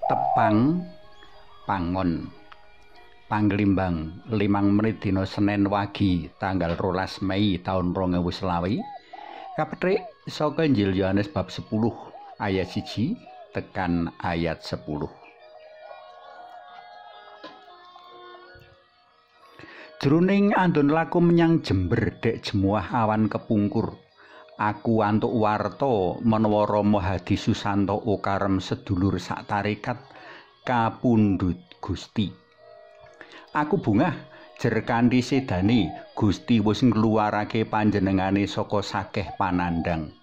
Tepang Pangon Panglimbang 5 menit dina Senen wagi tanggal 12 Mei taun 2020 kapethik saka Injil Yohanes bab 10 ayat 1 tekan ayat 10. Jroning andon laku menyang Jember dek jemuah awan kepungkur, aku antuk warta menawa Rama Hadi Susanto Okarem sedulur sak tarekat kapundhut Gusti. Aku bungah jer kanthi sedane Gusti wis ngluwarake panjenengane saka sakeh panandhang.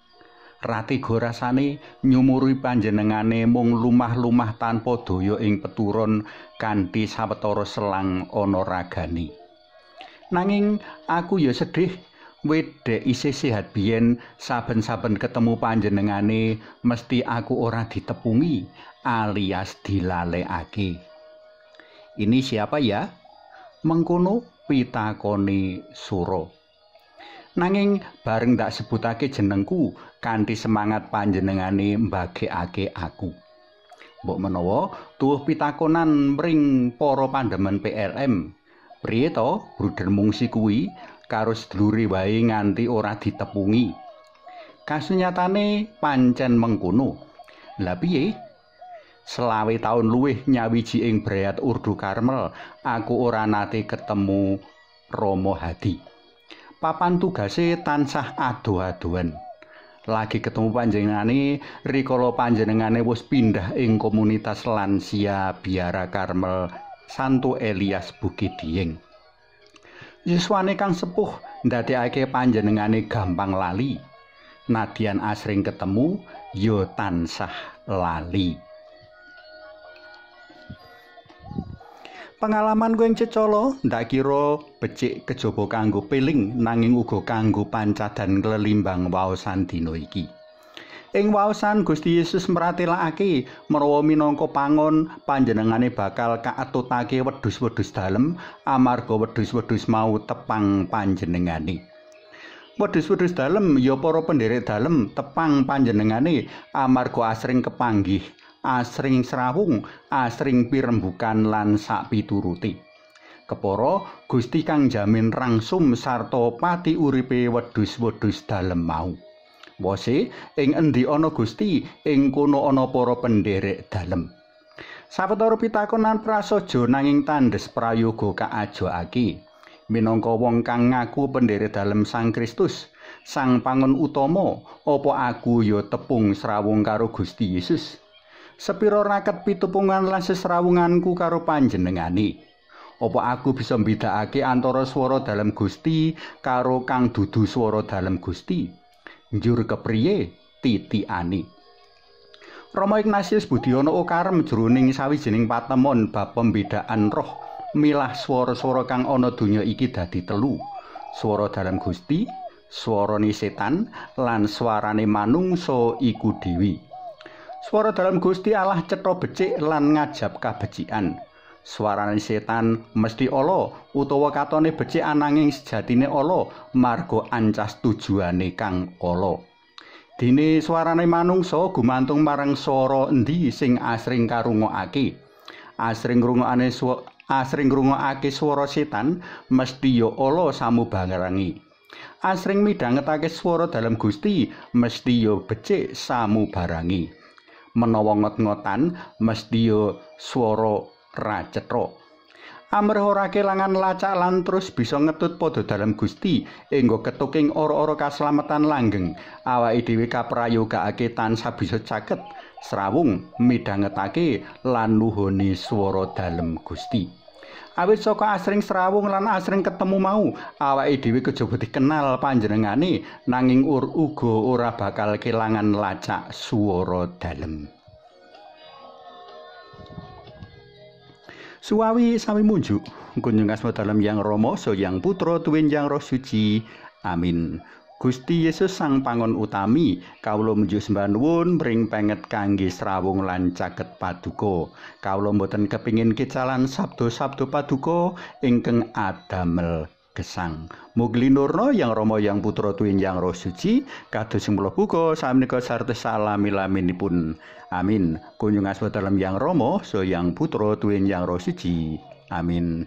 Ratega rasane nyumuri panjenengane mung lumah-lumah tanpa daya ing peturon kanthi sawetara selang ana ragane. Nanging aku ya sedih wedhek isih sehat biyen saben-saben ketemu panjenengane mesti aku ora ditepungi alias dilalekake. Ini siapa ya? Mengkono pitakone Sura. Nanging bareng tak sebutake jenengku kanthi semangat panjenengane mbagekake aku. Mbok menawa tuwuh pitakonan mring para pandemen PLM. Priye to bruder mungsi kuwi karo sedulure wae nganti ora ditepungi. Kasunyatane pancen mengkono. Lah piye? 25 taun luwih nyawiji ing Brayat Urdu Karmel, aku ora nate ketemu Rama Hadi. Papan tugase tansah adoh-adohan. Lagi ketemu panjenengane rikala panjenengane wis pindah ing komunitas lansia Biara Karmel Santo Elias Bukit Dieng. Yuswane kang sepuh ndadekake panjenengane gampang lali. Nadyan asring ketemu ya tansah lali. Pengalaman ing cecala ndak kira becik kejaba kanggo peling nanging uga kanggo pancadan klelimbang waosan dina iki. Ing waosan Gusti Yesus mratelakake menawa minangka pangon panjenengane bakal kaetutake wedhus-wedhus dalem amarga wedhus-wedhus mau tepang panjenengane. Wedhus-wedhus dalem ya para penderek dalem tepang panjenengane amarga asring kepanggih, asring srawung, asring pirembukan lan sakpituruti. Kepara Gusti kang jamin rangsum sarta pati uripe wedhus-wedhus dalem mau. Wose ing endi ana Gusti, ing kono ana para penderek dalem. Sawetara pitakonan prasaja nanging tandhes prayoga kaajokake. Minangka wong kang ngaku penderek dalem Sang Kristus, Sang Pangon utama, apa aku ya tepung srawung karo Gusti Yesus? Sepira raket pitepungan lan sesrawunganku karo panjenengane? Apa aku bisa mbedakake antara swara dalem Gusti karo kang dudu swara dalem Gusti? Njur kepriye titikane? Rama Ignatius Budiono Okarem jroning sawijining patemon bab pembedaan roh milah swara-swara kang ana donya iki dadi telu: swara dalem Gusti, swarane setan, lan swarane manungsa iku dhewe. Swara dalem Gusti Allah cetha becik lan ngajab kabecikan. Swarane setan mesti ala utawa katone becik ananging sejatine ala marga ancas tujuane kang ala. Dene swarane manungsa gumantung marang swara endi sing asring karungokake. Asring ngrungokake swara setan mesti ya ala samubarangane. Asring midhangetake swara dalem Gusti mesti ya becik samubarange. Menawa ngot-ngotan mesti ya swara ra cetha. Amrih ora kelangan lacak lan terus bisa ngetut padha dalem Gusti enggo ketuking ora-ora kaslametan langgeng. Awake dhewe kaprayogakake tansah bisa caket srawung midhangetake lan nuhoni swara dalem Gusti. Awit saka asring srawung lan asring ketemu mau, awake dhewe kejaba dikenal panjenengane nanging uga ora bakal kelangan lacak swara dalem. Suwawi sami munjuk kunjung asma dalem Yang Rama, Yang Putra, tuwin Yang Roh Suci. Amin. Gusti Yesus Sang Pangon utami, kawula munjuk sembah nuwun mring penget kangge srawung lan caket paduka. Kawula mboten kepingin kecalan sabda-sabda paduka ingkang adamel Gesang. Mugi linurna Yang Rama Yang Putra tuwin Yang Roh Suci kados sing buka samenika sarta salami-laminipun. Amin. Kunjung asma dalem Yang Rama, so Yang Putra tuwin Yang Roh Suci. Amin.